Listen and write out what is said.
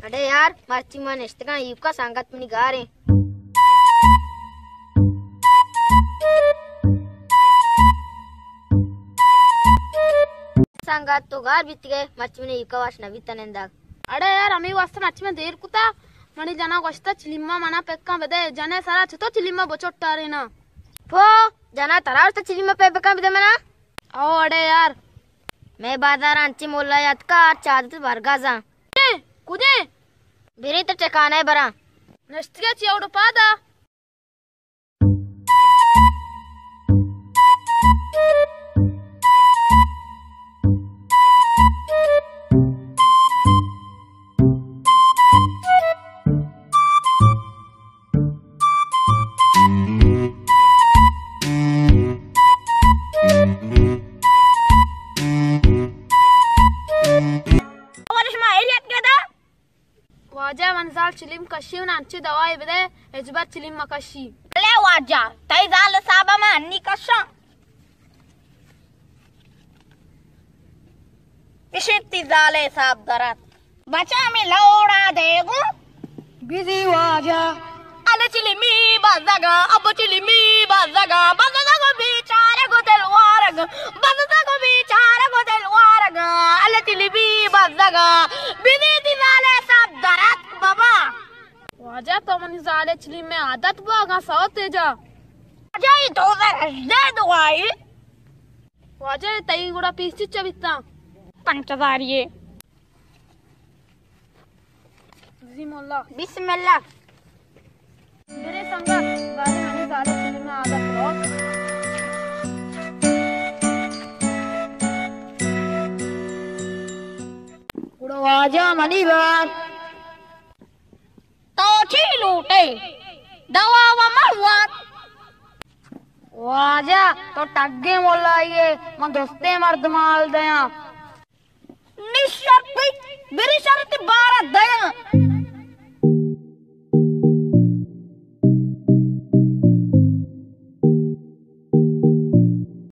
اڑے یار، مرچی ما نشتگاں ایوکا، سنگت منی گاریں۔ سنگت تو گار بیتگے، مرچی منی ایوکا وش نہ بیت نندگ۔ اڑے یار، ہمے واسطہ مرچی من دیر کتا، منی جنا گوشتا چلیما منا پکاں بدے، جنے سرا چتو چلیما بچوٹارینا۔ پو، جنا ترا گوشتا چلیما پہ پکاں بدے منا؟ او اڑے یار۔ مئے بازار انچیں ملا یاتکا، ہر چادت برگازاں۔ اے، کجے؟ بریں تو ٹکانہ براں۔ نشتگے چی اوڑو پادا؟ ورش ما ایریت گدا۔ واجہ، من زال چلیم کشی، من انچی دوائے بدے، ہچبر چلیم مکشی۔ بلے واجہ، تئی زال حسابا من انی کشاں۔ اشی تی زال حساب درات۔ بچا می لوڑا دے گوں۔ بزی واجہ۔ ال چلیمی بزگا، اب چلیمی بزگا، بزگا بیچارہ گو دلوارگا، بزگا بیچارہ گو دلوارگا، ال چلیمی بزگا، بزی تی زال حساب درات بابا۔ واجہ تو منی زال چلیم میں عادت بو اگاں سوتے جا۔ واجہ ای دو ہزار ہژدہ دعائی۔ واجہ تئی گڑا پیس چچا بیتاں؟ پنچ ہزار یہ۔ بسم اللہ۔ بسم اللہ۔ برے سنگت، بارے ہمیں زیادہ چلنا عادت ہو۔ گڑا واجہ منی بار۔ تو چی لوٹے؟ دوا و مروت۔ واجہ، تو ٹگیں ملائیے، من درستیں مردمال دیاں۔ نی شرطی، بری شرط بارہ دیاں۔